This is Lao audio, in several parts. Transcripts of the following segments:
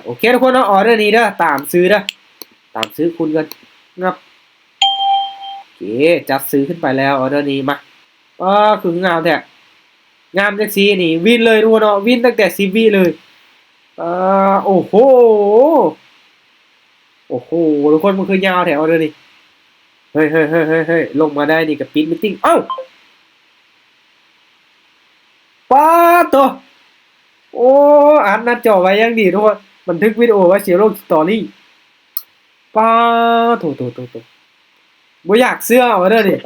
ໂອເຄທຸກຄົນເນາະ ອໍເດີນີ້ເດີ ຕາມຊື້ເດີ ຕາມຊື້ຄູນເງິນ ງັບ ໂອເຄ ຈັດຊື້ຂຶ້ນໄປແລ້ວ ອໍເດີນີ້ ມາ ອ້າ ຄືງາມແທ້ ງາມຈັ່ງຊີ້ນີ້ ວິນເລີຍທຸກຄົນເນາະ ວິນຕັ້ງແຕ່ສິບວິເລີຍ ອ້າ ໂອ້ໂຫ ໂອ້ໂຫ ທຸກຄົນ ມັນຄືຍາວແທ້ ອໍເດີນີ້ ເຮີ້ຍໆໆໆ ລົງມາໄດ້ນີ້ກໍປິດມີດຕິ້ງ ເອົ້າ ປາດໂທ້ ໂອ້ ອັດໜ້າຈໍໄວ້ຢ່າງດີທຸກຄົນ ບັນທຶກວິດີໂອໄວ້ Zero Story ປາດໂທ້ໆໆໆ ບໍ່ຢາກເຊື່ອເອົາເດີນີ້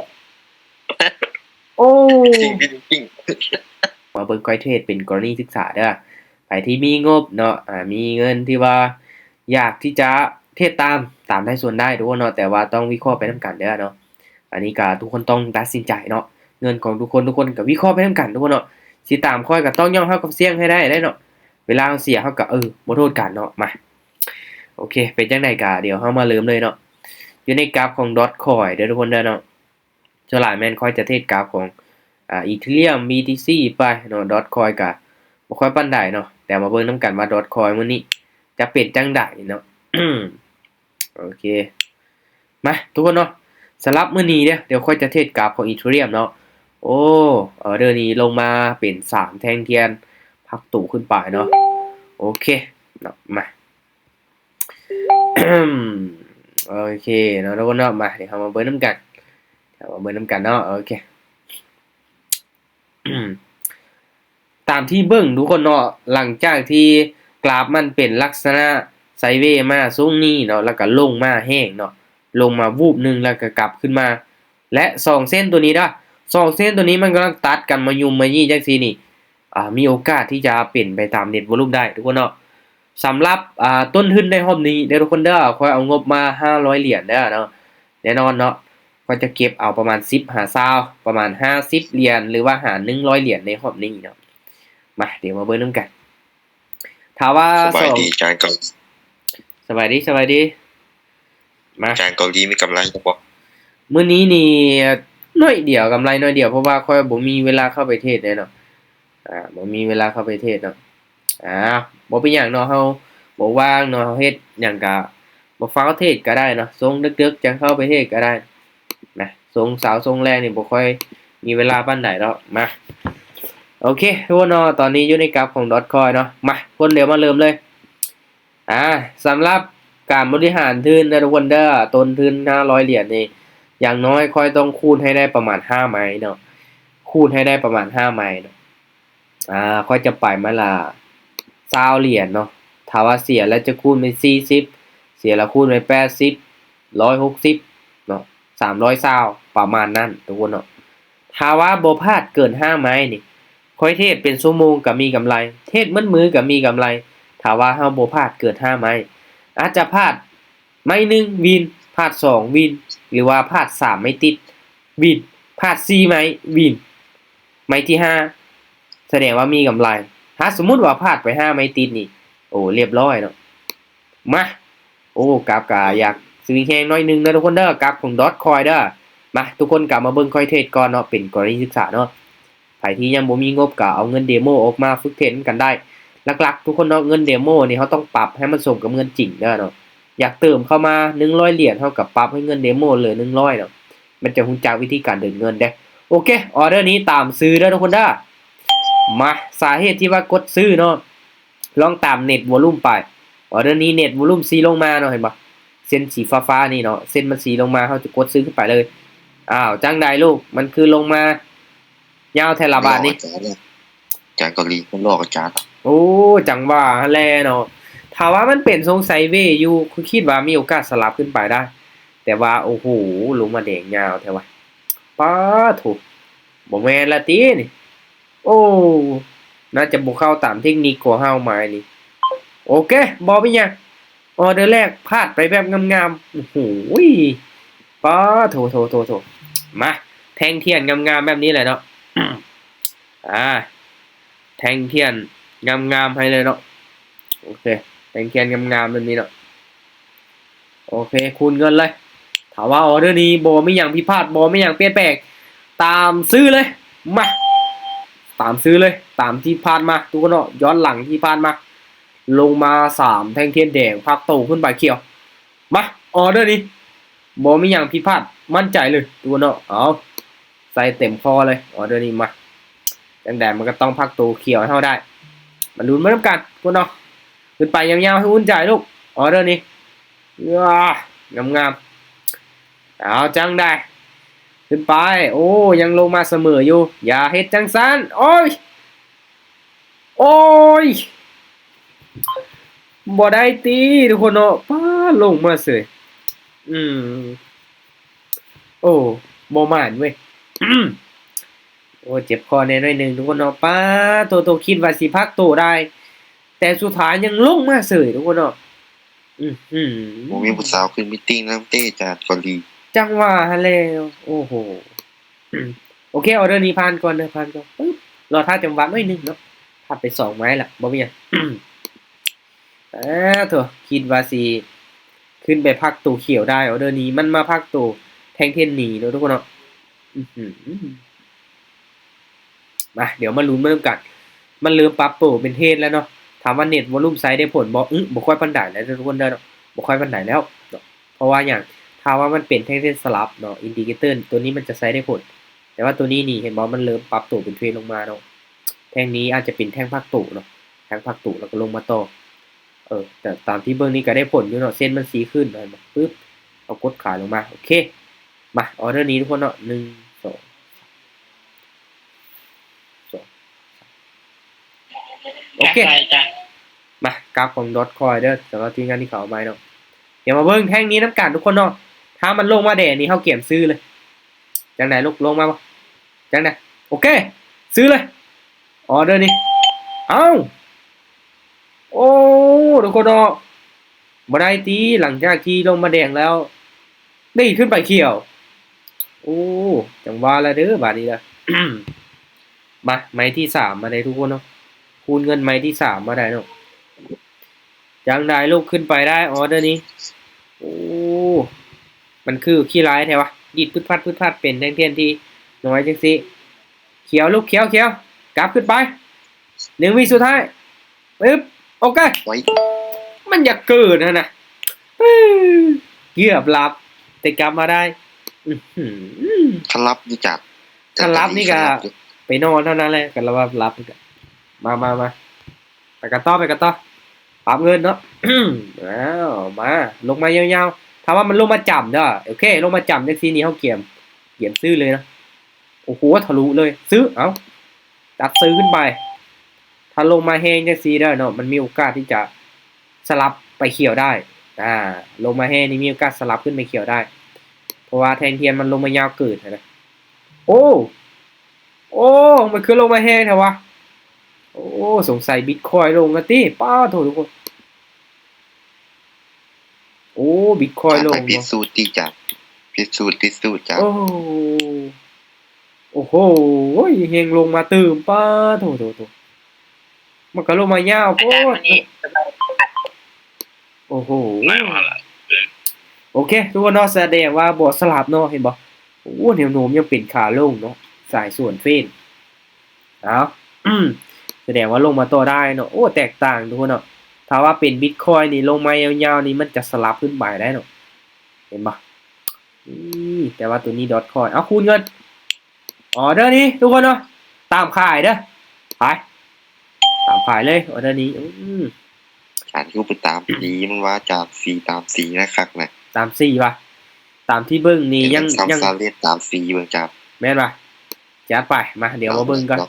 ໂອ້ ມາເບິ່ງຂ້ອຍເທຣດເປັນກໍລະນີສຶກສາເດີ ໃຜທີ່ມີງົບເນາະ ອາ ມີເງິນທີ່ວ່າ ຢາກທີ່ຈະເທຣດຕາມ ຕາມໄດ້ສ່ວນໄດ້ທຸກຄົນເນາະ ແຕ່ວ່າຕ້ອງວິເຄາະໄປນຳກັນເດີເນາະ ອັນນີ້ກະທຸກຄົນຕ້ອງຕັດສິນໃຈເນາະ ເງິນຂອງທຸກຄົນ ທຸກຄົນກະວິເຄາະໄປນຳກັນທຸກຄົນເນາະ ຊິຕາມຂ້ອຍກະຕ້ອງຍອມຮັບຄວາມສ່ຽງໃຫ້ໄດ້ເນາະ ເວລາເຮົາເສຍເຮົາກະ ເອີ ບໍ່ໂທດກັນເນາະ ມາ ໂອເຄ ເປັນຈັ່ງໃດກະດຽວເຮົາມາເລີ່ມເລີຍເນາະ ຢູ່ໃນກຣາຟຂອງ Dogecoin ເດີທຸກຄົນເດີເນາະ ສ່ວນຫຼາຍແມ່ນຂ້ອຍຈະເທຣດກຣາຟຂອງ ອາ Ethereum BTC ໄປເນາະ Dogecoin ກະບໍ່ຄ່ອຍປານໃດເນາະ ແຕ່ມາເບິ່ງນຳກັນວ່າ Dogecoin ມື້ນີ້ຈະເປັນຈັ່ງໃດເນາະ ໂອເຄ ມາທຸກຄົນເນາະ ສຳລັບມື້ນີ້ເດີ ດຽວຂ້ອຍຈະເທຣດກຣາຟຂອງ Ethereum ເນາະ ໂອ້ ອໍເດີນີ້ລົງມາເປັນສາມແທ່ງທຽນພັກໂຕຂຶ້ນໄປເນາະ ໂອເຄເນາະ ມາ ໂອເຄເນາະທຸກຄົນເນາະ ມາ ດຽວເຮົາມາເບິ່ງນຳກັນ ດຽວເຮົາມາເບິ່ງນຳກັນເນາະ ໂອເຄ ຕາມທີ່ເບິ່ງທຸກຄົນເນາະ ຫຼັງຈາກທີ່ກຣາຟມັນເປັນລັກສະນະໄຊເວມາຊົງນີ້ເນາະ ແລ້ວກະລົງມາແຮງເນາະ ລົງມາວູບໜຶ່ງ ແລ້ວກະກັບຂຶ້ນມາ ແລະ ສອງເສັ້ນໂຕນີ້ເດີ ສອງເສັ້ນໂຕນີ້ມັນກຳລັງຕັດກັນມາຫຍຸ້ມມາຢີ້ຈັ່ງຊີ້ນີ້ ອາ ມີໂອກາດທີ່ຈະເປັນໄປຕາມ Net Volume ໄດ້ທຸກຄົນເນາະ ສຳລັບ ອາ ຕົ້ນທຶນໃນຮອບນີ້ເດີທຸກຄົນເດີ ຂ້ອຍເອົາງົບມາຫ້າຮ້ອຍຫຼຽນເດີເນາະ ແນ່ນອນເນາະ ຂ້ອຍຈະເກັບເອົາປະມານສິບຫາຊາວ ປະມານຫ້າສິບຫຼຽນ ຫຼືວ່າຫາໜຶ່ງຮ້ອຍຫຼຽນໃນຮອບນີ້ເນາະ ມາ ດຽວມາເບິ່ງນຳກັນ ຖ້າວ່າ ສະບາຍດີ ສອງ ອາຈານເກົາ ສະບາຍດີ ສະບາຍດີ ມາ ອາຈານເກົາຫຼີມີກຳໄລບໍ່? ມື້ນີ້ນີ້ໜ້ອຍດຽວ ກຳໄລໜ້ອຍດຽວ ເພາະວ່າຂ້ອຍບໍ່ມີເວລາເຂົ້າໄປເທຣດເດ້ເນາະ ອາ ບໍ່ມີເວລາເຂົ້າໄປເທຣດເນາະ ອາ ບໍ່ເປັນຫຍັງເນາະ ເຮົາບໍ່ວ່າງເນາະ ເຮົາເຮັດຫຍັງກະບໍ່ຟ້າວເທຣດກະໄດ້ເນາະ ຊົງເດິກໆ ຈັ່ງເຂົ້າໄປເທຣດກະໄດ້ນະ ຊົງເຊົ້າຊົງແລງນີ້ບໍ່ຄ່ອຍມີເວລາປານໃດດອກ ມາ ໂອເຄ ທຸກຄົນເນາະ ຕອນນີ້ຢູ່ໃນກຣາຟຂອງ Dogecoin ເນາະ ມາ ທຸກຄົນ ດຽວມາເລີ່ມເລີຍ ອາ ສຳລັບການບໍລິຫານທຶນເດີທຸກຄົນເດີ ຕົ້ນທຶນຫ້າຮ້ອຍຫຼຽນນີ້ ຢ່າງໜ້ອຍຂ້ອຍຕ້ອງຄູນໃຫ້ໄດ້ປະມານຫ້າໄມ້ເນາະ ຄູນໃຫ້ໄດ້ປະມານຫ້າໄມ້ເນາະ ອາ ຂ້ອຍຈະໄປໄມ້ລະຊາວຫຼຽນເນາະ ຖ້າວ່າເສຍແລ້ວຈະຄູນເປັນສີ່ສິບ ເສຍແລ້ວຄູນເປັນແປດສິບ ຮ້ອຍຫົກສິບເນາະ ສາມຮ້ອຍຊາວ ປະມານນັ້ນທຸກຄົນເນາະ ຖ້າວ່າບໍ່ພາດເກີນຫ້າໄມ້ນີ້ ຂ້ອຍເທຣດເປັນຊົ່ວໂມງກໍມີກຳໄລ ເທຣດໝົດມື້ກໍມີກຳໄລ ຖ້າວ່າເຮົາບໍ່ພາດເກີນຫ້າໄມ້ ອາດຈະພາດໄມ້ໜຶ່ງວິນ ພາດສອງວິນ ຫຼືວ່າພາດສາມໄມ້ຕິດວິນ ພາດສີ່ໄມ້ວິນ ໄມ້ທີຫ້າ ສະແດງວ່າມີກຳໄລ ຖ້າສົມມຸດວ່າພາດໄປຫ້າໄມ້ຕິດນີ້ ໂອ້ ລຽບຮ້ອຍເນາະ ມາ ໂອ້ ກາບກະຢາກສະວິງແຮງໜ້ອຍໜຶ່ງເດີທຸກຄົນເດີ ກາບຂອງ Dogecoin ເດີ ມາ ທຸກຄົນກະມາເບິ່ງຂ້ອຍເທຣດກ່ອນເນາະ ເປັນກໍລະນີສຶກສາເນາະ ໃຜທີ່ຍັງບໍ່ມີງົບກະເອົາເງິນເດໂມອອກມາຝຶກເທຣດນຳກັນໄດ້ ຫຼັກໆ ທຸກຄົນເນາະ ເງິນເດໂມນີ້ເຮົາຕ້ອງປັບໃຫ້ມັນສົມກັບເງິນຈິງເດີເນາະ ຢາກເຕີມເຂົ້າມາໜຶ່ງຮ້ອຍຫຼຽນ ເຮົາກະປັບໃຫ້ເງິນເດໂມເຫຼືອໜຶ່ງຮ້ອຍເນາະ ມັນຈະຮູ້ຈັກວິທີການເດີນເງິນເດ້ ໂອເຄ ອໍເດີນີ້ຕາມຊື້ເດີທຸກຄົນເດີ ມາ ສາເຫດທີ່ວ່າກົດຊື້ເນາະ ລອງຕາມ Net Volume ໄປ ອໍເດີນີ້ Net Volume ຊີ້ລົງມາເນາະ ເຫັນບໍ່ ເສັ້ນສີຟ້າໆນີ້ເນາະ ເສັ້ນມັນຊີ້ລົງມາ ເຮົາຈະກົດຊື້ຂຶ້ນໄປເລີຍ ອ້າວ ຈັ່ງໃດລູກ ມັນຄືລົງມາຍາວແທ້ລະບາດນີ້ ອາຈານ ອາຈານເກົາຫຼີ ມັນຫຼອກອາຈານ ໂອ້ ຈັ່ງວ່າຫັ້ນແຫຼະເນາະ ຖ້າວ່າມັນເປັນຊົງໄຊເວຢູ່ ຄືຄິດວ່າມີໂອກາດສະຫຼັບຂຶ້ນໄປໄດ້ ແຕ່ວ່າ ໂອ້ໂຫ ລົງມາແດງຍາວແທ້ວະ ປາໂທ້ ບໍ່ແມ່ນລະຕິນີ້ ໂອ້ ໜ້າຈະບໍ່ເຂົ້າຕາມເທັກນິກຂອງເຮົາໝາຍນີ້ ໂອເຄ ບໍ່ເປັນຫຍັງ ອໍເດີແລກພາດໄປແບບງາມໆ ໂອ້ໂຫ ປາໂທ້ໆໆ ມາ ແທ່ງທຽນງາມໆແບບນີ້ແຫຼະເນາະ ອາ ແທ່ງທຽນງາມໆໃຫ້ເລີຍເນາະ ໂອເຄ ແທ່ງທຽນງາມໆແບບນີ້ເນາະ ໂອເຄ ຄູນເງິນເລີຍ ຖ້າວ່າອໍເດີນີ້ບໍ່ມີຫຍັງຜິດພາດ ບໍ່ມີຫຍັງປ່ຽນແປງ ຕາມຊື້ເລີຍ ມາ ຕາມຊື້ເລີຍ ຕາມທີ່ຜ່ານມາ ທຸກຄົນເນາະ ຍ້ອນຫຼັງທີ່ຜ່ານມາ ລົງມາສາມແທ່ງທຽນແດງ ພັກໂຕຂຶ້ນໄປຂຽວ. ມາ ອໍເດີນີ້ບໍ່ມີຫຍັງຜິດພາດ ໝັ້ນໃຈເລີຍທຸກຄົນເນາະ. ເອົາ ໃສ່ເຕັມຄໍເລີຍ ອໍເດີນີ້. ມາ ຈັ່ງໃດມັນກໍຕ້ອງພັກໂຕຂຽວໃຫ້ເຮົາໄດ້. ມາລຸ້ນໄປນຳກັນທຸກຄົນເນາະ. ຂຶ້ນໄປຍາວໆ ໃຫ້ອຸ່ນໃຈລູກ ອໍເດີນີ້. ອາ ງາມໆ. ເອົາ ຈັ່ງໃດ ຂຶ້ນໄປ. ໂອ້ ຍັງລົງມາສະເໝີຢູ່. ຢ່າເຮັດຈັ່ງຊັ້ນ. ໂອ້ຍ ໂອ້ຍ ບໍ່ໄດ້ຕິທຸກຄົນເນາະ. ປ້າ ລົງມາເສີຍ. ອືມ ໂອ້ ບໍ່ໝານເວີຍ. ໂອ້ ເຈັບຄໍແດ່ໜ້ອຍໜຶ່ງທຸກຄົນເນາະ. ປ້າໂຕ ໂຕ ຄິດວ່າຊິພັກໂຕໄດ້ ແຕ່ສຸດທ້າຍຍັງລົງມາເສີຍທຸກຄົນເນາະ. ອືຫື ບໍ່ມີຜູ້ສາວຂຶ້ນມີດຕິງນຳເຕະຈານເກົາຫຼີ. ຈັ່ງວ່າຫັ້ນແຫຼະ. ໂອ້ໂຫ ໂອເຄ ອໍເດີນີ້ຜ່ານກ່ອນເດີ ຜ່ານກ່ອນ. ປຶບ ລໍຖ້າຈັງຫວະໜ້ອຍໜຶ່ງເນາະ. ພາດໄປສອງໄມ້ລະ ບໍ່ມີຫຍັງ. ອາ ໂທ້ ຄິດວ່າຊິຂຶ້ນໄປພັກໂຕຂຽວໄດ້. ອໍເດີນີ້ມັນມາພັກໂຕແທ່ງທຽນໜີເນາະທຸກຄົນເນາະ. ອືຫື ມາ ດຽວມາລຸ້ນມານຳກັນ. ມັນເລີ່ມປັບໂຕເປັນເທຣນແລ້ວເນາະ. ຖາມວ່າເນັດວອລຸ່ມໃຊ້ໄດ້ຜົນບໍ່? ອື ບໍ່ຄ່ອຍປານໃດແລ້ວທຸກຄົນເດີເນາະ. ບໍ່ຄ່ອຍປານໃດແລ້ວເນາະ. ເພາະວ່າຫຍັງ? ຖ້າວ່າມັນເປັນແທ່ງທຽນສະຫຼັບເນາະ ອິນດິເຄເຕີໂຕນີ້ມັນຈະໃຊ້ໄດ້ຜົນ. ແຕ່ວ່າໂຕນີ້ນີ້ ເຫັນບໍ່? ມັນເລີ່ມປັບໂຕເປັນເທຣນລົງມາເນາະ. ແທ່ງນີ້ອາດຈະເປັນແທ່ງພັກໂຕເນາະ. ແທ່ງພັກໂຕແລ້ວກໍລົງມາຕໍ່. ເອີ ແຕ່ຕາມທີ່ເບິ່ງນີ້ກໍໄດ້ຜົນຢູ່ເນາະ. ເສັ້ນມັນຊີ້ຂຶ້ນ ເຫັນບໍ່? ປຶບ ເຮົາກົດຂາຍລົງມາ. ໂອເຄ ມາ ອໍເດີນີ້ທຸກຄົນເນາະ. ໜຶ່ງ ສອງ ສອງ ໂອເຄ ມາ ກາບຂອງດອດຄອຍເດີ ສຳລັບທີມງານທີ່ເຂົ້າມາໃໝ່ເນາະ. ດຽວມາເບິ່ງແທ່ງນີ້ນຳກັນທຸກຄົນເນາະ. ຖ້າມັນລົງມາແດງນີ້ ເຮົາກຽມຊື້ເລີຍ. ຈັ່ງໃດລູກ ລົງມາບໍ່? ຈັ່ງໃດ? ໂອເຄ ຊື້ເລີຍ ອໍເດີນີ້. ເອົ້າ ໂອ້ ທຸກຄົນເນາະ ບໍ່ໄດ້ຕິ. ຫຼັງຈາກທີ່ລົງມາແດງແລ້ວ ດີດຂຶ້ນໄປຂຽວ. ໂອ້ ຈັ່ງວ່າລະເດີ ບາດນີ້ລະ. ມາ ໄມ້ທີສາມມາໄດ້ທຸກຄົນເນາະ. ຄູນເງິນໄມ້ທີສາມມາໄດ້ເນາະ. ຈັ່ງໃດລູກ ຂຶ້ນໄປໄດ້ ອໍເດີນີ້. ໂອ້ ມັນຄືຂີ້ຮ້າຍແທ້ວະ ດີດປຶດພັດປຶດພັດ ເປັນແທ່ງທຽນທີ່ນ້ອຍຈັ່ງຊີ້. ຂຽວລູກ ຂຽວ ຂຽວ ກັບຂຶ້ນໄປ ໜຶ່ງວິສຸດທ້າຍ. ປຶບ ໂອເຄ ໄວ້ ມັນຢາກເກີນຫັ້ນນະ. ເກືອບຫຼັບ ແຕ່ກັບມາໄດ້. ອືຫື ຖ້າຫຼັບນີ້ຈະ ຖ້າຫຼັບນີ້ກະ ໄປນອນເທົ່ານັ້ນແຫຼະ ກະລະວ່າຫຼັບນີ້ກະ. ມາ ມາ ມາ ໄປກັນຕໍ່ ໄປກັນຕໍ່. ປັບເງິນເນາະ. ອ້າວ ມາ ລົງມາຍາວໆ. ຖ້າວ່າມັນລົງມາຈຳເດີ ໂອເຄ ລົງມາຈຳຈັ່ງຊີ້ນີ້ ເຮົາກຽມ ກຽມຊື້ເລີຍເນາະ. ໂອ້ໂຫ ທະລຸເລີຍ ຊື້ ເອົ້າ ຈັດຊື້ຂຶ້ນໄປ. ຖ້າລົງມາແຮງຈັ່ງຊີ້ເດີເນາະ ມັນມີໂອກາດທີ່ຈະສະຫຼັບໄປຂຽວໄດ້. ອາ ລົງມາແຮງນີ້ມີໂອກາດສະຫຼັບຂຶ້ນໄປຂຽວໄດ້ ເພາະວ່າແທ່ງທຽນມັນລົງມາຍາວເກີນຫັ້ນນະ. ໂອ້ ໂອ້ ມັນຄືລົງມາແຮງແທ້ວະ. ໂອ້ ສົງໄສບິດຄອຍລົງລະຕິ. ປ້າໂທ້ ທຸກຄົນ. ໂອ້ ບິດຄອຍລົງ ຜິດສູດຕິຈານ ຜິດສູດ ຜິດສູດຈານ. ໂອ້ ໂອ້ໂຫ ແຮງລົງມາຕື່ມ. ປ້າໂທ້ ໂທ້ ໂທ້ ມັນກະລົງມາຍາວໂພດ. ໂອ້ໂຫ ໂອເຄ ທຸກຄົນເນາະ ສະແດງວ່າບໍ່ສະຫຼັບເນາະ ເຫັນບໍ່? ໂອ້ ແນວໂນ້ມຍັງເປັນຂາລົງເນາະ ສາຍສວນເຟນ. ເອົ້າ ສະແດງວ່າລົງມາຕໍ່ໄດ້ເນາະ. ໂອ້ ແຕກຕ່າງທຸກຄົນເນາະ. ຖ້າວ່າເປັນບິດຄອຍນີ້ ລົງມາຍາວໆນີ້ ມັນຈະສະຫຼັບຂຶ້ນໄປໄດ້ເນາະ ເຫັນບໍ່? ນີ້ ແຕ່ວ່າໂຕນີ້ດອດຄອຍ. ເອົາ ຄູນເງິນ ອໍເດີນີ້ທຸກຄົນເນາະ ຕາມຂາຍເດີ ຂາຍ ຕາມຂາຍເລີຍ ອໍເດີນີ້. ອືມ ອາຈານຄືໄປຕາມສີມັນວ່າ ອາຈານ ສີຕາມສີນະ ຄັກນະ ຕາມສີວ່າ ຕາມທີ່ເບິ່ງນີ້ຍັງ ຍັງ ຕາມສີເບິ່ງ ອາຈານ ແມ່ນວ່າ ຈັດໄປ. ມາ ດຽວມາເບິ່ງກ່ອນ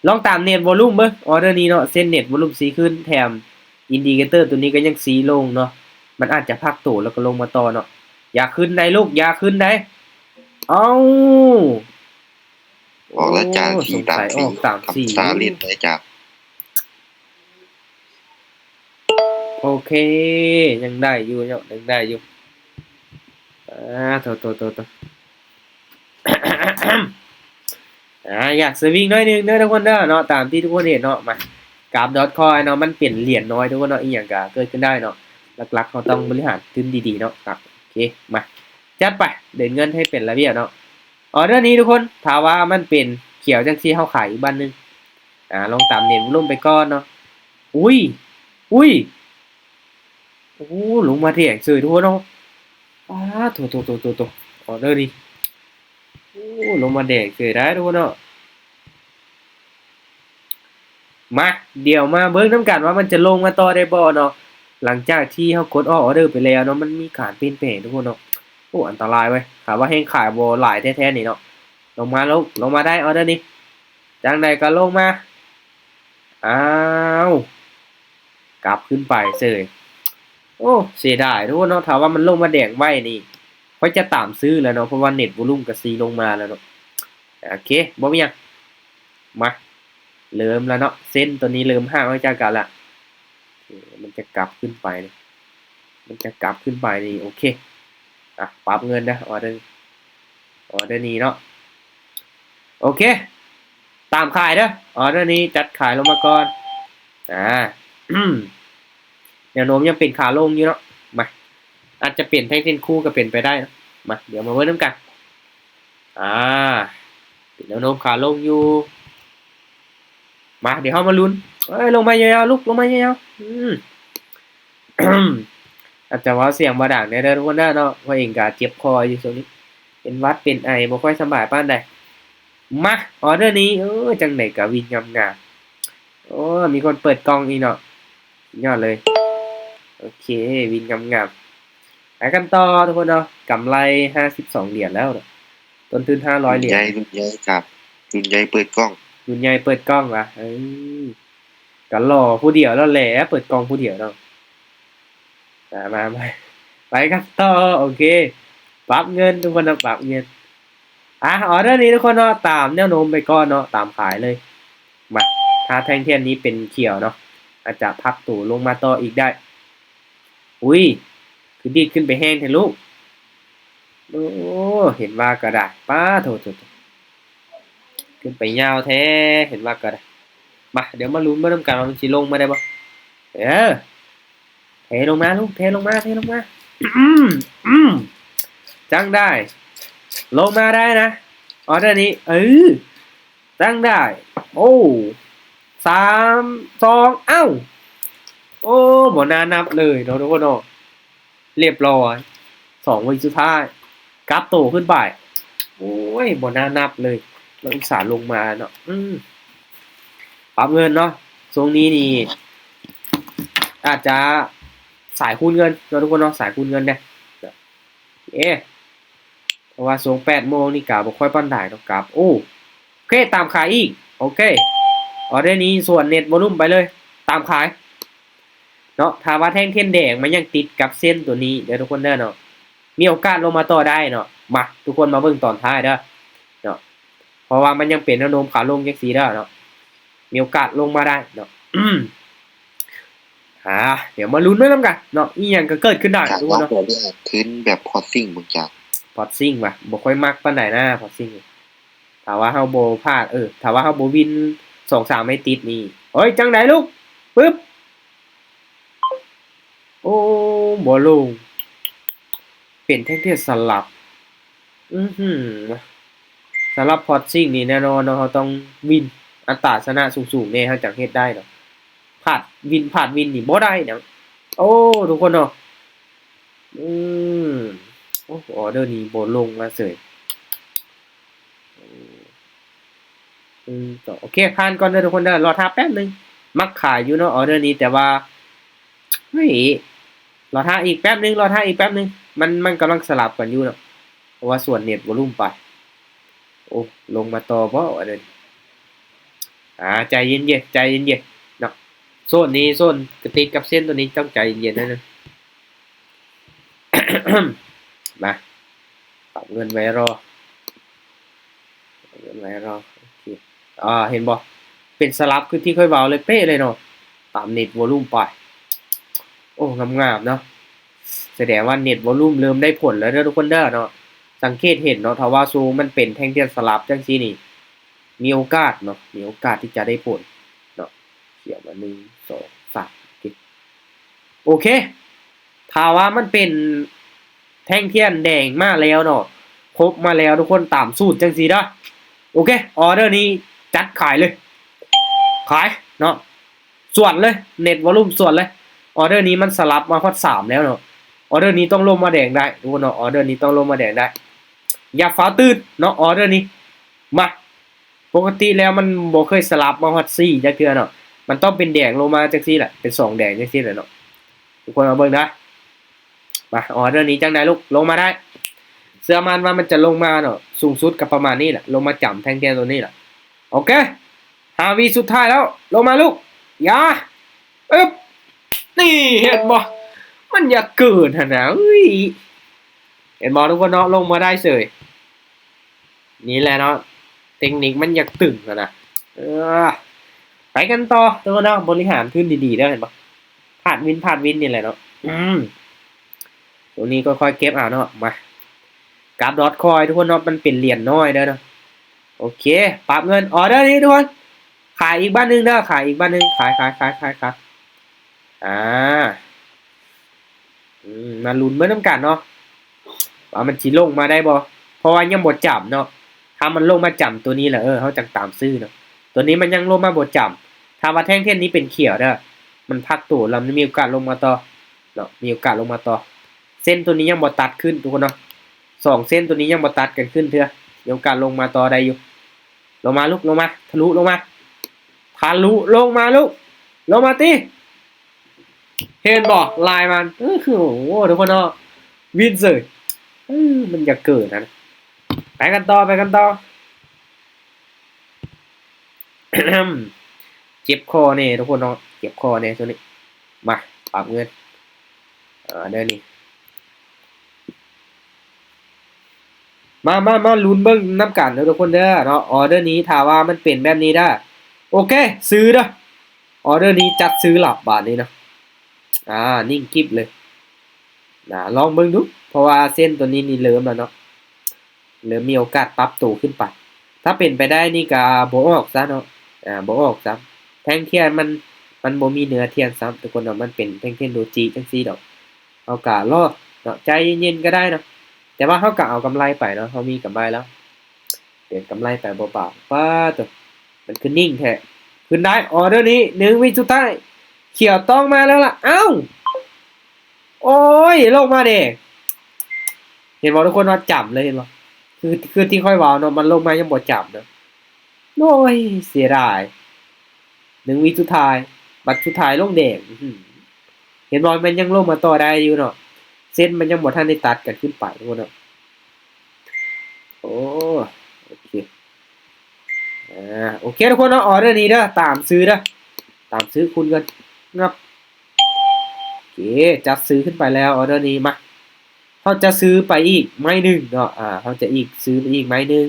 ລອງຕາມເນັດວອລຸ່ມເບິ່ງ ອໍເດີນີ້ເນາະ. ເສັ້ນເນັດວອລຸ່ມຊີ້ຂຶ້ນ ແຖມອິນດິເຄເຕີໂຕນີ້ກໍຍັງຊີ້ລົງເນາະ ມັນອາດຈະພັກໂຕແລ້ວກໍລົງມາຕໍ່ເນາະ. ຢ່າຂຶ້ນໄດ໋ລູກ ຢ່າຂຶ້ນໄດ໋. ເອົ້າ ອອກແລ້ວຈານ ໂອ້ ສີຕາມສີ ສງໄສອອກຕາມສີ ຕາມສາລິດໄດ້ຈານ. ໂອເຄ ຍັງໄດ້ຢູ່ເນາະ ຍັງໄດ້ຢູ່. ອາ ໂຕ ໂຕ ໂຕ ໂຕ ອາ ຢາກສະວິງໜ້ອຍໜຶ່ງເດີທຸກຄົນເດີເນາະ ຕາມທີ່ທຸກຄົນເຫັນເນາະ. ມາ ກາບດອດຄອຍເນາະ ມັນເປັນຫຼຽນນ້ອຍທຸກຄົນເນາະ ອີ່ຫຍັງກະເກີດຂຶ້ນໄດ້ເນາະ. ຫຼັກໆ ເຮົາຕ້ອງບໍລິຫານທຶນດີໆເນາະ. ອາ ໂອເຄ ມາ ຈັດໄປ ເດີນເງິນໃຫ້ເປັນລະບຽບເນາະ. ອໍເດີນີ້ທຸກຄົນ ຖ້າວ່າມັນເປັນຂຽວຈັ່ງຊີ້ ເຮົາຂາຍອີກບາດໜຶ່ງ. ອາ ລອງຕາມເນັດວອລຸ່ມໄປກ່ອນເນາະ. ອຸ້ຍ ອຸ້ຍ ໂອ້ ລົງມາແດງເສີຍທຸກຄົນເນາະ. ປາດໂທ້ໆໆໆ ອອເດີນີ້ ໂອ້ ລົງມາແດງເສີຍໄດ໋ທຸກຄົນເນາະ. ມາ ດຽວມາເບິ່ງນຳກັນວ່າມັນຈະລົງມາຕໍ່ໄດ້ບໍ່ເນາະ. ຫຼັງຈາກທີ່ເຮົາກົດອອກອອເດີໄປແລ້ວເນາະ ມັນມີການປ່ຽນແປງທຸກຄົນເນາະ. ໂອ້ ອັນຕະລາຍເວີຍ ຖ້າວ່າແຮງຂາຍບໍ່ຫຼາຍແທ້ໆນີ້ເນາະ. ລົງມາລູກ ລົງມາໄດ້ອອເດີນີ້ ຈັ່ງໃດກໍລົງມາ. ອ້າວ ກັບຂຶ້ນໄປເສີຍ. ໂອ້ ເສຍດາຍທຸກຄົນເນາະ ຖ້າວ່າມັນລົງມາແດງໄວ້ນີ້ ຂ້ອຍຈະຕາມຊື້ແລ້ວເນາະ ເພາະວ່າເນັດວອລຸມກໍຊິລົງມາແລ້ວເນາະ. ໂອເຄ ບໍ່ມີຫຍັງ ມາ ເລີ່ມແລ້ວເນາະ. ເສັ້ນຕົວນີ້ເລີ່ມຫ່າງອອກຈາກກັນລະ ມັນຈະກັບຂຶ້ນໄປ ມັນຈະກັບຂຶ້ນໄປນີ້. ໂອເຄ ອ່ະ ປັບເງິນເດີ ອອເດີ ອອເດີນີ້ເນາະ. ໂອເຄ ຕາມຂາຍເດີ ອອເດີນີ້ຈັດຂາຍລົງມາກ່ອນ. ອ່າ ແນວໂນ້ມຍັງເປັນຂາລົງຢູ່ເນາະ. ມາ ອາດຈະເປັນແທ່ງເທນຄູ່ກໍເປັນໄປໄດ້ເນາະ. ມາ ດຽວມາເບິ່ງນຳກັນ. ອ່າ ເປັນແນວໂນ້ມຂາລົງຢູ່. ມາ ດຽວເຮົາມາລຸ້ນ. ເອີຍ ລົງມາຍາວໆ ລູກ ລົງມາຍາວໆ. ອືມ ອາດຈະເວົ້າສຽງບໍ່ດັງແດ່ເດີທຸກຄົນເດີເນາະ ຂ້ອຍເອງກໍເຈັບຄໍຢູ່ຊ່ວງນີ້ ເປັນຫວັດເປັນໄອ ບໍ່ຄ່ອຍສະບາຍປານໃດ. ມາ ອອເດີນີ້ ເອີ ຈັ່ງໃດກໍວິນງາມໆ. ໂອ້ ມີຄົນເປີດກ່ອງອີກເນາະ ຍອດເລີຍ. ໂອເຄ ວິນງາມໆ. ໄປກັນຕໍ່ທຸກຄົນເນາະ ກຳໄລຫ້າສິບສອງຫຼຽນແລ້ວເນາະ ຕົ້ນທຶນຫ້າຮ້ອຍຫຼຽນ. ລຸ້ນໃຫຍ່ ລຸ້ນໃຫຍ່ກັບ ລຸ້ນໃຫຍ່ເປີດກ່ອງ ລຸ້ນໃຫຍ່ເປີດກ່ອງຫວາ. ເອີ ກໍລໍຜູ້ດຽວແລ້ວແຫຼະ ເປີດກ່ອງຜູ້ດຽວເນາະ. ມາ ມາ ມາ ໄປກັນຕໍ່. ໂອເຄ ປັບເງິນທຸກຄົນນະ ປັບເງິນ. ອ່ະ ອອເດີນີ້ທຸກຄົນເນາະ ຕາມແນວໂນ້ມໄປກ່ອນເນາະ ຕາມຂາຍເລີຍ. ມາ ຖ້າແທ່ງທຽນນີ້ເປັນຂຽວເນາະ ອາດຈະພັກໂຕລົງມາຕໍ່ອີກໄດ້. ອຸ້ຍ ຄືດີດຂຶ້ນໄປແຮງແທ້ລູກ. ໂອ້ ເຫັນວ່າກໍໄດ້ ປາໂທ້ໆ ຂຶ້ນໄປຍາວແທ້ ເຫັນວ່າກໍໄດ້. ມາ ດຽວມາລຸ້ນເບິ່ງນຳກັນວ່າມັນຊິລົງມາໄດ້ບໍ່. ເອີ ເທລົງມາລູກ ເທລົງມາ ເທລົງມາ. ອືມ ອືມ ຈັ່ງໄດ້ ລົງມາໄດ້ນະ ອອເດີນີ້. ເອີ ຈັ່ງໄດ້. ໂອ້ ສາມ ສອງ ເອົ້າ ໂອ້ ບໍ່ໜ້ານັບເລີຍເນາະທຸກຄົນເນາະ. ລຽບຮ້ອຍ ສອງວິສຸດທ້າຍ ກັບໂຕຂຶ້ນໄປ. ໂອ້ຍ ບໍ່ໜ້ານັບເລີຍ ເຮົາອຸດສ່າລົງມາເນາະ. ອືມ ປັບເງິນເນາະ ຊ່ວງນີ້ນີ້ ອາດຈະສາຍຄູນເງິນເນາະທຸກຄົນເນາະ ສາຍຄູນເງິນເດ້. ເອ ເພາະວ່າຊ່ວງແປດໂມງນີ້ກະບໍ່ຄ່ອຍປານໃດເນາະ ກັບ. ໂອ້ ໂອເຄ ຕາມຂາຍອີກ. ໂອເຄ ອອເດີນີ້ສວນເນັດວອລຸມໄປເລີຍ ຕາມຂາຍເນາະ. ຖ້າວ່າແທ່ງທຽນແດງມັນຍັງຕິດກັບເສັ້ນຕົວນີ້ເດີທຸກຄົນເດີເນາະ ມີໂອກາດລົງມາຕໍ່ໄດ້ເນາະ. ມາ ທຸກຄົນມາເບິ່ງຕອນທ້າຍເດີເນາະ ເພາະວ່າມັນຍັງເປັນແນວໂນ້ມຂາລົງຈັ່ງຊີ້ເດີເນາະ ມີໂອກາດລົງມາໄດ້ເນາະ. ອ່າ ດຽວມາລຸ້ນໄປນຳກັນເນາະ ອີ່ຫຍັງກໍເກີດຂຶ້ນໄດ້ທຸກຄົນເນາະ. ຄືນແບບພອດຊິງເບິ່ງຈາກ ພອດຊິງຫວາ ບໍ່ຄ່ອຍມັກປານໃດນະ ພອດຊິງ. ຖ້າວ່າເຮົາບໍ່ພາດ ເອີ ຖ້າວ່າເຮົາບໍ່ວິນສອງສາມໄມ້ຕິດນີ້ ເອີຍ ຈັ່ງໃດລູກ ປຶບ ໂອ້ ບໍ່ລົງ ເປັນແທ່ງທຽນສະຫຼັບ. ອືຫື ສຳລັບພອດຊິງນີ້ແນ່ນອນເນາະ ເຮົາຕ້ອງວິນ ອັດຕາຊະນະສູງໆແນ່ ເຮົາຈັ່ງເຮັດໄດ້ເນາະ. ພາດວິນ ພາດວິນນີ້ບໍ່ໄດ້ນະ. ໂອ້ ທຸກຄົນເນາະ ອືມ ໂອ້ ອອເດີນີ້ບໍ່ລົງມາເສີຍ. ອືມ ໂອເຄ ຜ່ານກ່ອນເດີທຸກຄົນເດີ ລໍຖ້າແປັບໜຶ່ງ. ມັກຂາຍຢູ່ເນາະ ອອເດີນີ້ ແຕ່ວ່າ ເຮີ້ຍ ລໍຖ້າອີກແປັບໜຶ່ງ ລໍຖ້າອີກແປັບໜຶ່ງ. ມັນ ມັນກຳລັງສະຫຼັບກັນຢູ່ເນາະ ເພາະວ່າສວນເນັດວອລຸມໄປ. ໂອ້ ລົງມາຕໍ່ບໍ່ ອອເດີນີ້? ອ່າ ໃຈເຢັນໆ ໃຈເຢັນໆເນາະ. ໂຊນນີ້ ໂຊນກະຕິດກັບເສັ້ນຕົວນີ້ ຕ້ອງໃຈເຢັນໆໜ້ອຍໜຶ່ງ. ມາ ປັບເງິນໄວ້ລໍ ປັບເງິນໄວ້ລໍ. ໂອເຄ ອ່າ ເຫັນບໍ່ ເປັນສະຫຼັບຄືທີ່ຂ້ອຍເວົ້າເລີຍ ເປະເລີຍເນາະ ຕາມເນັດວອລຸມໄປ. ໂອ້ ງາມໆເນາະ ສະແດງວ່າເນັດວອລຸມເລີ່ມໄດ້ຜົນແລ້ວເດີທຸກຄົນເດີເນາະ. ສັງເກດເຫັນເນາະ ຖ້າວ່າໂຊມັນເປັນແທ່ງທຽນສະຫຼັບຈັ່ງຊີ້ນີ້ ມີໂອກາດເນາະ ມີໂອກາດທີ່ຈະໄດ້ຜົນເນາະ. ຂຽນມາ ໜຶ່ງ ສອງ ສາມ ໂອເຄ ໂອເຄ ຖ້າວ່າມັນເປັນແທ່ງທຽນແດງມາແລ້ວເນາະ ຄົບມາແລ້ວ ທຸກຄົນຕາມສູດຈັ່ງຊີ້ເດີ. ໂອເຄ ອອເດີນີ້ຈັດຂາຍເລີຍ ຂາຍເນາະ. ສວນເລີຍ ເນັດວອລຸມສວນເລີຍ. ອໍເດີນີ້ມັນສະຫຼັບມາຮອດສາມແລ້ວເນາະ. ອໍເດີນີ້ຕ້ອງລົງມາແດງໄດ້ ທຸກຄົນເນາະ. ອໍເດີນີ້ຕ້ອງລົງມາແດງໄດ້. ຢ່າຟ້າວຕື່ນເນາະ ອໍເດີນີ້. ມາ ປົກກະຕິແລ້ວມັນບໍ່ເຄີຍສະຫຼັບມາຮອດສີ່ຈັກເທື່ອເນາະ. ມັນຕ້ອງເປັນແດງລົງມາຈັ່ງຊີ້ແຫຼະ ເປັນສອງແດງຈັ່ງຊີ້ແຫຼະເນາະ. ທຸກຄົນມາເບິ່ງນະ. ມາ ອໍເດີນີ້ຈັ່ງໃດລູກ ລົງມາໄດ້. ເຊື່ອໝັ້ນວ່າມັນຈະລົງມາເນາະ. ສູງສຸດກໍປະມານນີ້ແຫຼະ ລົງມາຈຳແທ່ງທຽນຕົວນີ້ແຫຼະ. ໂອເຄ ຫ້າວິສຸດທ້າຍແລ້ວ ລົງມາລູກ. ຢ່າ ອຶບ ນີ້ ເຫັນບໍ່ ມັນຢາກເກີນຫັ້ນນະ. ເອີຍ ເຫັນບໍ່ທຸກຄົນເນາະ ລົງມາໄດ້ເສີຍ. ນີ້ແຫຼະເນາະ ເຕັກນິກມັນຢາກຕຶງຫັ້ນນະ. ເອີ ໄປກັນຕໍ່ທຸກຄົນເນາະ. ບໍລິຫານທຶນດີໆເດີ ເຫັນບໍ່ ພາດວິນ ພາດວິນນີ້ແຫຼະເນາະ. ອືມ ຕົວນີ້ກໍຄ່ອຍເກັບເອົາເນາະ. ມາ ກັບດອດຄອຍທຸກຄົນເນາະ ມັນເປັນຫຼຽນນ້ອຍເດີເນາະ. ໂອເຄ ປັບເງິນ ອໍເດີນີ້ທຸກຄົນ ຂາຍອີກບາດໜຶ່ງເດີ ຂາຍອີກບາດໜຶ່ງ ຂາຍ ຂາຍ ຂາຍ ຂາຍ ຂາຍ. ອ່າ ອືມ ມາລຸ້ນເບິ່ງນຳກັນເນາະ ວ່າມັນຊິລົງມາໄດ້ບໍ່ ເພາະວ່າຍັງບໍ່ຈຳເນາະ. ຖ້າມັນລົງມາຈຳຕົວນີ້ແລ້ວ ເອີ ເຮົາຈັ່ງຕາມຊື້ເນາະ. ຕົວນີ້ມັນຍັງລົງມາບໍ່ຈຳ. ຖ້າວ່າແທ່ງທຽນນີ້ເປັນຂຽວເດີ ມັນພັກໂຕແລ້ວ ມັນມີໂອກາດລົງມາຕໍ່ເນາະ ມີໂອກາດລົງມາຕໍ່. ເສັ້ນຕົວນີ້ຍັງບໍ່ຕັດຂຶ້ນທຸກຄົນເນາະ ສອງເສັ້ນຕົວນີ້ຍັງບໍ່ຕັດກັນຂຶ້ນເທື່ອ ມີໂອກາດລົງມາຕໍ່ໄດ້ຢູ່. ລົງມາລູກ ລົງມາ ທະລຸລົງມາ ທະລຸລົງມາລູກ ລົງມາຕິ. ເຫັນບໍ່ ລາຍມັນ ເອີ ຄື ໂອ້ໂຫ ທຸກຄົນເນາະ ວິນເສີຍ. ເອີ ມັນຢາກເກີນຫັ້ນ. ໄປກັນຕໍ່ ໄປກັນຕໍ່. ເຈັບຄໍແດ່ທຸກຄົນເນາະ ເຈັບຄໍແດ່ຊ່ວງນີ້. ມາ ປັບເງິນ ອ່າ ເດີນີ້ ມາ ມາ ມາລຸ້ນເບິ່ງນຳກັນເດີທຸກຄົນເດີເນາະ. ອໍເດີນີ້ຖ້າວ່າມັນເປັນແບບນີ້ເດີ ໂອເຄ ຊື້ເດີ. ອໍເດີນີ້ຈັດຊື້ລະບາດນີ້ເນາະ. ອ່າ ນິ່ງກິບເລີຍນະ ລອງເບິ່ງດູ ເພາະວ່າເສັ້ນຕົວນີ້ນີ້ເລີ່ມແລ້ວເນາະ ເລີ່ມມີໂອກາດປັບໂຕຂຶ້ນໄປ. ຖ້າເປັນໄປໄດ້ນີ້ກະບໍ່ອອກຊະເນາະ ອ່າ ບໍ່ອອກຊະ. ແທ່ງທຽນມັນ ມັນບໍ່ມີເນື້ອທຽນຊ້ຳທຸກຄົນເນາະ ມັນເປັນແທ່ງທຽນໂດຈິຈັ່ງຊີ້ດອກ. ເຮົາກະລໍເນາະ ໃຈເຢັນໆກໍໄດ້ເນາະ ແຕ່ວ່າເຮົາກະເອົາກຳໄລໄປເນາະ ເຮົາມີກຳໄລແລ້ວ ເປັນກຳໄລໄປບໍ່ປານ. ປາດໂທ້ ມັນຄືນິ່ງແທ້ ຂຶ້ນໄດ້. ອໍເດີນີ້ ໜຶ່ງວິສຸດທ້າຍ ຂຽວຕ້ອງມາແລ້ວລະ. ອ້າວ ໂອ້ຍ ລົງມາເດ້ ເຫັນບໍ່ທຸກຄົນເນາະ ຈຳເລີຍ ເຫັນບໍ່ ຄື ຄືທີ່ຂ້ອຍເວົ້າເນາະ ມັນລົງມາຍັງບໍ່ຈຳເນາະ. ໂອ້ຍ ເສຍດາຍ ໜຶ່ງວິສຸດທ້າຍ ບັດສຸດທ້າຍລົງແດງ. ອືຫື ເຫັນບໍ່ ມັນຍັງລົງມາຕໍ່ໄດ້ຢູ່ເນາະ ເສັ້ນມັນຍັງບໍ່ທັນໄດ້ຕັດກັນຂຶ້ນໄປທຸກຄົນເນາະ. ໂອ້ ໂອເຄ ອ່າ ໂອເຄທຸກຄົນເນາະ ອໍເດີນີ້ເດີ ຕາມຊື້ເດີ ຕາມຊື້ຄູນເງິນ ງັບ. ໂອເຄ ຈັດຊື້ຂຶ້ນໄປແລ້ວ ອໍເດີນີ້. ມາ ເຮົາຈະຊື້ໄປອີກໄມ້ໜຶ່ງເນາະ ອ່າ ເຮົາຈະອີກ ຊື້ໄປອີກໄມ້ໜຶ່ງ.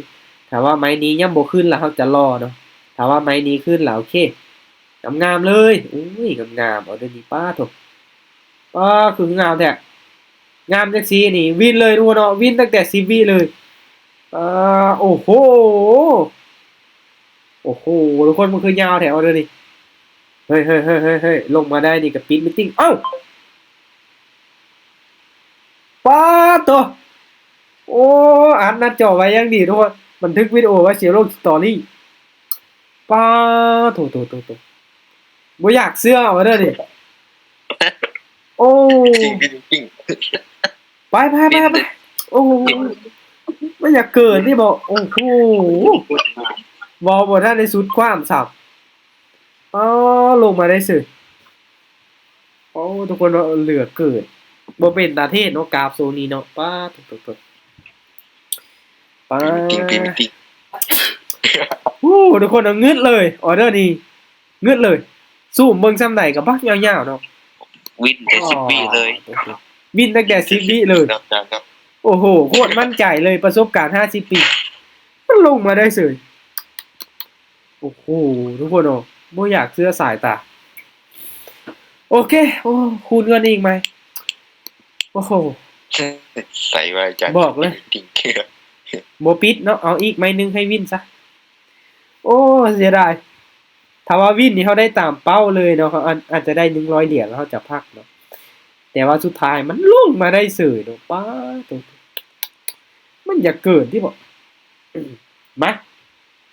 ຖ້າວ່າໄມ້ນີ້ຍັງບໍ່ຂຶ້ນລະ ເຮົາຈະລໍເນາະ ຖ້າວ່າໄມ້ນີ້ຂຶ້ນລະ ໂອເຄ ງາມໆເລີຍ. ໂອ້ຍ ງາມໆ ອໍເດີນີ້ ປາດໂທ້ ປາດ ຄືງາມແທ້ ງາມຈັ່ງຊີ້ນີ້ ວິນເລີຍທຸກຄົນເນາະ ວິນຕັ້ງແຕ່ສິບວິເລີຍ. ອ່າ ໂອ້ໂຫ ໂອ້ໂຫ ທຸກຄົນ ມັນຄືຍາວແທ້ ອໍເດີນີ້. ເຮີ້ຍໆໆໆໆ ລົງມາໄດ້ນີ້ກໍປິດມີດຕິ້ງ. ເອົ້າ ປາດໂທ້ ໂອ້ ອັດໜ້າຈໍໄວ້ຢ່າງດີທຸກຄົນ ບັນທຶກວິດີໂອໄວ້ ຊິລົງສະຕໍຣີ. ປາດໂທ້ໆໆໆ ບໍ່ຢາກເຊື່ອ ອໍເດີນີ້. ໂອ້ ໄປໆໆໆ ໂອ້ ມັນຢາກເກີນນີ້ບໍ? ໂອ້ໂຫ ເວົ້າບໍ່ທັນໄດ້ສຸດຄວາມຊ້ຳ. ອໍ ລົງມາໄດ້ເສີຍ. ໂອ້ ທຸກຄົນເນາະ ເຫຼືອເກີນ ບໍ່ເປັນຕາເທດເນາະ ກາບໂຊນີ້ເນາະ. ປາດໂທ້ໆໆ ປາດ ໂອ້ ທຸກຄົນເນາະ ງຶດເລີຍ ອໍເດີນີ້ ງຶດເລີຍ. ຊູມເບິ່ງສ່ຳໃດກໍບັກຍາວໆເນາະ ວິນແຕ່ສິບວິເລີຍ ວິນຕັ້ງແຕ່ສິບວິເລີຍ. ໂອ້ໂຫ ໂຄດໝັ້ນໃຈເລີຍ ປະສົບການຫ້າສິບປີ ມັນລົງມາໄດ້ເສີຍ. ໂອ້ໂຫ ທຸກຄົນເນາະ ບໍ່ຢາກເຊື່ອສາຍຕາ. ໂອເຄ ໂອ້ ຄູນເງິນອີກໃໝ່. ໂອ້ໂຫ ໃສ່ວ່າຈະ ບອກເລີຍ ຕິງເຄືອ ບໍ່ປິດເນາະ ເອົາອີກໄມ້ໜຶ່ງໃຫ້ວິນຊະ. ໂອ້ ເສຍດາຍ ຖ້າວ່າວິນນີ້ເຮົາໄດ້ຕາມເປົ້າເລີຍເນາະ ເຮົາອາດ ອາດຈະໄດ້ໜຶ່ງຮ້ອຍຫຼຽນ ເຮົາຈະພັກເນາະ ແຕ່ວ່າສຸດທ້າຍມັນລົງມາໄດ້ເສີຍເນາະ. ປາດໂທ້ ມັນຢາກເກີນຕິບໍ? ມາ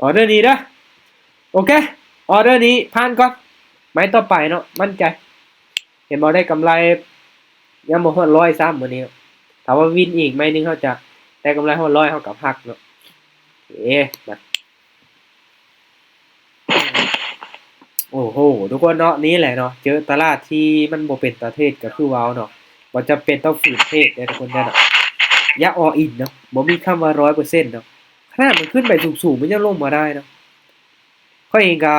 ອໍເດີນີ້ເດີ ໂອເຄ ອໍເດີນີ້ຜ່ານກ່ອນ. ໄມ້ຕໍ່ໄປເນາະ ໝັ້ນໃຈ. ເຫັນບໍ່ ໄດ້ກຳໄລ ຍັງບໍ່ຮອດຮ້ອຍຊ້ຳມື້ນີ້ເນາະ. ຖ້າວ່າວິນອີກໄມ້ໜຶ່ງ ເຮົາຈະໄດ້ກຳໄລຮອດຮ້ອຍ ເຮົາກໍພັກເນາະ. ເອ ມາ ໂອ້ໂຫ ທຸກຄົນເນາະ ນີ້ແຫຼະເນາະ ເຈີຕະຫຼາດທີ່ມັນບໍ່ເປັນຕາເທດກໍຄືເວົ້າເນາະ ບໍ່ຈຳເປັນຕ້ອງຝືນເທດເດ້ທຸກຄົນເດີເນາະ. ຢ່າ all in ເນາະ ບໍ່ມີຄຳວ່າຮ້ອຍເປີເຊັນເນາະ. ຂະໜາດມັນຂຶ້ນໄປສູງໆ ມັນຍັງລົງມາໄດ້ເນາະ. ຂ້ອຍເອງກໍ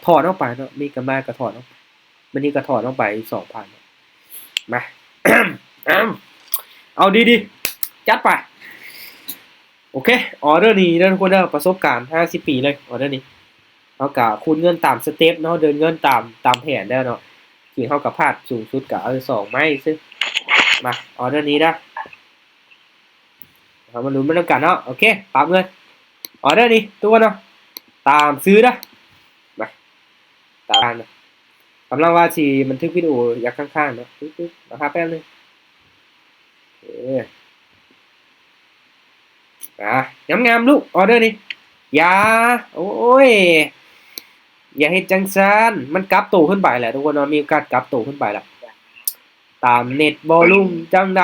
ຖອນອອກໄປເນາະ ມີກຳໄລກໍຖອນອອກໄປ. ມື້ນີ້ກໍຖອນອອກໄປສອງພັນ. ມາ ເອົາດີໆ ຈັດໄປ. ໂອເຄ ອໍເດີນີ້ເດີທຸກຄົນເດີ ປະສົບການຫ້າສິບປີເລີຍ ອໍເດີນີ້. ເຮົາກະຄູນເງິນຕາມສະເຕັບເນາະ ເດີນເງິນຕາມ ຕາມແຜນເດີເນາະ. ທີ່ເຮົາກະພາດສູງສຸດກະ ເອີ ສອງໄມ້ຊື່. ມາ ອໍເດີນີ້ເດີ ເຮົາມາລຸ້ນໄປນຳກັນເນາະ. ໂອເຄ ປັບເງິນ ອໍເດີນີ້ທຸກຄົນເນາະ ຕາມຊື້ເດີ. ມາ ຕາມ ກຳລັງວ່າຊິບັນທຶກວິດີໂອຢາກຄ້າງໆເນາະ ຕຶບໆ ລໍຖ້າແປັບໜຶ່ງ. ເອີ ອ່າ ງາມໆລູກ ອໍເດີນີ້. ຢ່າ ໂອ້ຍ ຢ່າເຮັດຈັ່ງຊັ້ນ ມັນກັບໂຕຂຶ້ນໄປແລ້ວທຸກຄົນເນາະ ມີໂອກາດກັບໂຕຂຶ້ນໄປແລ້ວ. ຕາມເນັດບໍ່ລຸງ ຈັ່ງໃດ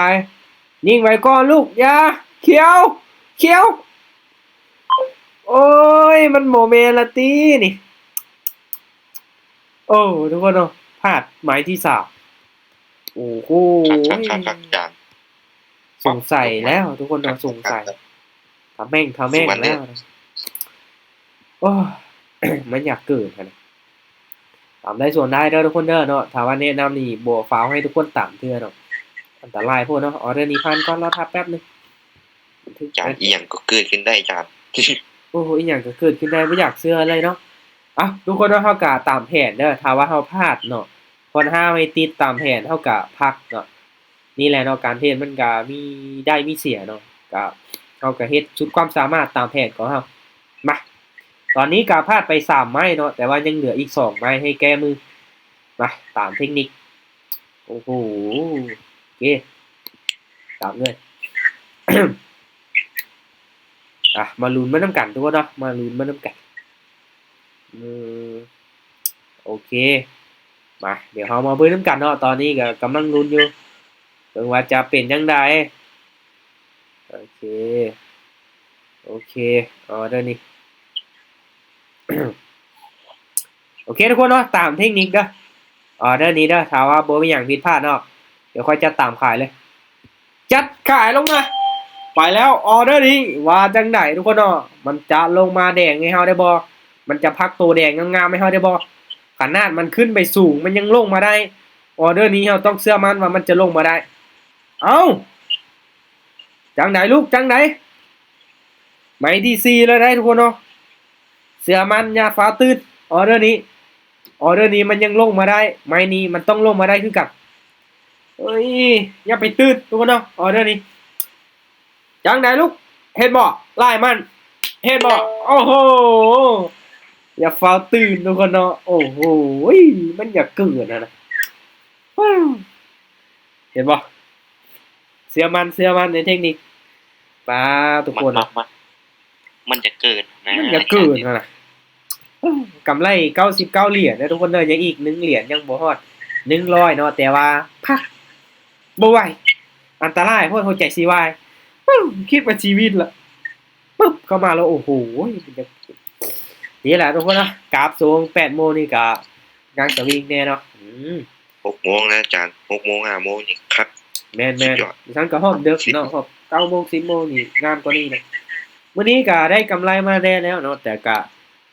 ຍິງໄວ້ກ່ອນລູກ ຢ່າ ຂຽວ ຂຽວ. ໂອ້ຍ ມັນບໍ່ແມ່ນລະຕິນີ້. ໂອ້ ທຸກຄົນເນາະ ພາດໄມ້ທີສາມ. ໂອ້ໂຫ ຄັກໆໆໆ ຈານ ສົງໄສແລ້ວທຸກຄົນເນາະ ສົງໄສ ທຳແມ່ງ ທຳແມ່ງແລ້ວ. ໂອ້ ມັນຢາກເກີດຫັ້ນນະ. ຕາມໄດ້ສ່ວນໄດ້ເດີທຸກຄົນເດີເນາະ ຖ້າວ່າແນະນຳນີ້ບໍ່ຟາວໃຫ້ທຸກຄົນຕາມເທື່ອເນາະ ອັນຕະລາຍໂພດເນາະ. ອໍເດີນີ້ຜ່ານກ່ອນ ລໍຖ້າແປັບໜຶ່ງ. ຈານ ອີ່ຫຍັງກໍເກີດຂຶ້ນໄດ້ຈານ. ໂອ້ ອີ່ຫຍັງກໍເກີດຂຶ້ນໄດ້ ບໍ່ຢາກເຊື່ອເລີຍເນາະ. ເອົ້າ ທຸກຄົນເນາະ ເຮົາກະຕາມແຜນເດີ ຖ້າວ່າເຮົາພາດເນາະ ຄວນຫ້າໄມ້ຕິດຕາມແຜນ ເຮົາກະພັກເນາະ. ນີ້ແຫຼະເນາະ ການເທຣດມັນກະມີໄດ້ມີເສຍເນາະ ກະ ເຮົາກະເຮັດສຸດຄວາມສາມາດຕາມແຜນຂອງເຮົາ. ມາ ຕອນນີ້ກະພາດໄປສາມໄມ້ເນາະ ແຕ່ວ່າຍັງເຫຼືອອີກສອງໄມ້ໃຫ້ແກ້ມື. ມາ ຕາມເທັກນິກ. ໂອ້ໂຫ ໂອເຄ ຕາມເລີຍ. ອ່ະ ມາລຸ້ນໄປນຳກັນທຸກຄົນເນາະ ມາລຸ້ນໄປນຳກັນ. ອືມ ໂອເຄ ມາ ດຽວເຮົາມາເບິ່ງນຳກັນເນາະ. ຕອນນີ້ກໍກຳລັງລຸ້ນຢູ່ ເບິ່ງວ່າຈະເປັນຈັ່ງໃດ. ໂອເຄ ໂອເຄ ອໍເດີນີ້ ໂອເຄທຸກຄົນເນາະ ຕາມເທັກນິກເດີ ອໍເດີນີ້ເດີ. ຖ້າວ່າບໍ່ມີຫຍັງຜິດພາດເນາະ ດຽວຂ້ອຍຈັດຕາມຂາຍເລີຍ. ຈັດຂາຍລົງມາ ໄປແລ້ວ ອໍເດີນີ້ ວ່າຈັ່ງໃດທຸກຄົນເນາະ ມັນຈະລົງມາແດງໃຫ້ເຮົາໄດ້ບໍ່? ມັນຈະພັກໂຕແດງງາມໆໃຫ້ເຮົາໄດ້ບໍ່? ຂະໜາດມັນຂຶ້ນໄປສູງ ມັນຍັງລົງມາໄດ້. ອໍເດີນີ້ເຮົາຕ້ອງເຊື່ອໝັ້ນວ່າມັນຈະລົງມາໄດ້. ເອົ້າ ຈັ່ງໃດລູກ ຈັ່ງໃດ? ໄມ້ທີສີ່ແລ້ວໄດ໋ທຸກຄົນເນາະ ເຊື່ອໝັ້ນ ຢ່າຟ້າວຕື່ນ. ອໍເດີນີ້ ອໍເດີນີ້ມັນຍັງລົງມາໄດ້ ໄມ້ນີ້ມັນຕ້ອງລົງມາໄດ້ຄືກັນ. ເອີຍ ຢ່າໄປຕື່ນທຸກຄົນເນາະ ອໍເດີນີ້. ຈັ່ງໃດລູກ ເຫັນບໍ່? ລາຍມັນ ເຫັນບໍ່? ໂອ້ໂຫ ຢ່າຟ້າວຕື່ນທຸກຄົນເນາະ. ໂອ້ໂຫ ມັນຢາກເກີດຫັ້ນນະ ເຫັນບໍ່? ເຊື່ອໝັ້ນ ເຊື່ອໝັ້ນໃນເທັກນິກ. ປາ ທຸກຄົນ ມັນ ມັນ ມັນ ມັນຢາກເກີດນະ ມັນຢາກເກີດຫັ້ນນະ. ກຳໄລເກົ້າສິບເກົ້າຫຼຽນເດີທຸກຄົນເດີ ຍັງອີກໜຶ່ງຫຼຽນ ຍັງບໍ່ຮອດໜຶ່ງຮ້ອຍເນາະ ແຕ່ວ່າພັກບໍ່ໄຫວ ອັນຕະລາຍໂພດ ຫົວໃຈຊິວາຍ ປຶ້ມ ຄິດວ່າຊີວິດລະ ປຶບ ເຂົ້າມາແລ້ວ ໂອ້ໂຫ ນີ້ແຫຼະທຸກຄົນເນາະ ກາບຊ່ວງແປດໂມງນີ້ກະກາງສະວິງແນ່ເນາະ. ອືມ ຫົກໂມງນະອາຈານ ຫົກໂມງ ຫ້າໂມງນີ້ຄັກ ແມ່ນໆ ຊັ້ນກໍຮອບເດິກເນາະ ຮອບເກົ້າໂມງ ສິບໂມງນີ້ງາມກວ່ານີ້ນະ. ມື້ນີ້ກໍໄດ້ກຳໄລມາແດ່ແລ້ວເນາະ ແຕ່ກະ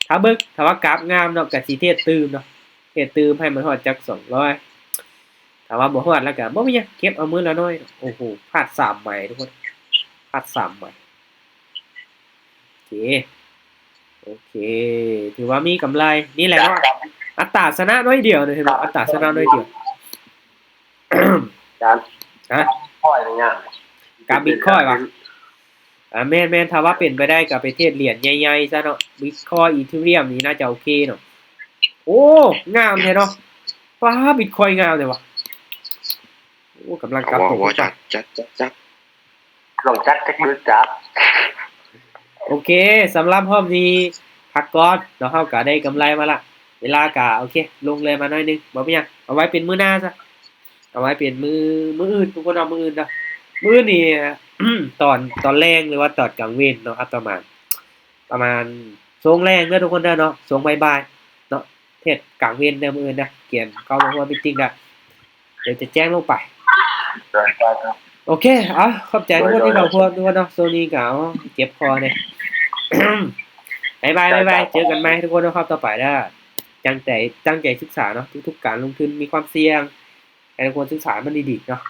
ຖ້າເບິ່ງ ຖ້າວ່າກາບງາມເນາະ ກະຊິເທຣດຕື່ມເນາະ ເທຣດຕື່ມໃຫ້ມັນຮອດຈັກສອງຮ້ອຍ ຖ້າວ່າບໍ່ຮອດແລ້ວກະບໍ່ມີຫຍັງ ເກັບເອົາມື້ລະໜ້ອຍ. ໂອ້ໂຫ ພາດສາມໄມ້ທຸກຄົນ ພາດສາມໄມ້. ໂອເຄ ໂອເຄ ຖືວ່າມີກຳໄລ ນີ້ແຫຼະເນາະ ອັດຕາຊະນະໜ້ອຍດຽວເນາະ ເຫັນບໍ່ ອັດຕາຊະນະໜ້ອຍດຽວ. ຈານ ຮະ ຄອຍນະຍາມ ກາບບິດຄອຍຫວາ? ອ່າ ແມ່ນໆ ຖ້າວ່າເປັນໄປໄດ້ກໍໄປເທຣດຫຼຽນໃຫຍ່ໆຊະເນາະ ບິດຄອຍ ອີເທີຣຽມ ນີ້ໜ້າຈະໂອເຄເນາະ. ໂອ້ ງາມແທ້ເນາະ ປາ ບິດຄອຍງາມແທ້ຫວາ. ໂອ້ ກຳລັງກັບຕົວຂຶ້ນໄປ ຈັດ ຈັດ ຈັດ ລອງຈັດຈັກບຶດຈັດ. ໂອເຄ ສຳລັບຮອບນີ້ພັກກ່ອນເນາະ ເຮົາກະໄດ້ກຳໄລມາລະ ເວລາກະ ໂອເຄ ລ່ວງເລີຍມາໜ້ອຍໜຶ່ງ ບໍ່ເປັນຫຍັງ ເອົາໄວ້ເປັນມື້ໜ້າຊະ ເອົາໄວ້ເປັນມື້ ມື້ອື່ນ ທຸກຄົນເນາະ ມື້ອື່ນເນາະ ມື້ອື່ນນີ້ ຕອນ ຕອນແລງ ຫຼືວ່າຕອນກາງເວັນເນາະ ອາດປະມານ ປະມານຊ່ວງແລງເດີທຸກຄົນເດີເນາະ ຊ່ວງບ່າຍໆເນາະ ເຮັດກາງເວັນເດີມື້ອື່ນເດີ ກຽມເຂົ້າມາຮ່ວມມີດຕິ້ງໄດ້ ດຽວຈະແຈ້ງລົງໄປ ໂອເຄ ເອົາ ຂອບໃຈທຸກຄົນທີ່ເຂົ້າມາຮ່ວມທຸກຄົນເນາະ ຊ່ວງນີ້ກໍ ເອົາ ເຈັບຄໍແດ່ ບາຍບາຍ ບາຍບາຍ ເຈີກັນໃໝ່ທຸກຄົນໃນຮອບຕໍ່ໄປເດີ ຕັ້ງໃຈ ຕັ້ງໃຈສຶກສາເນາະ ທຸກໆການລົງທຶນມີຄວາມສ່ຽງ ໃຫ້ທຸກຄົນສຶກສາມັນດີໆເນາະ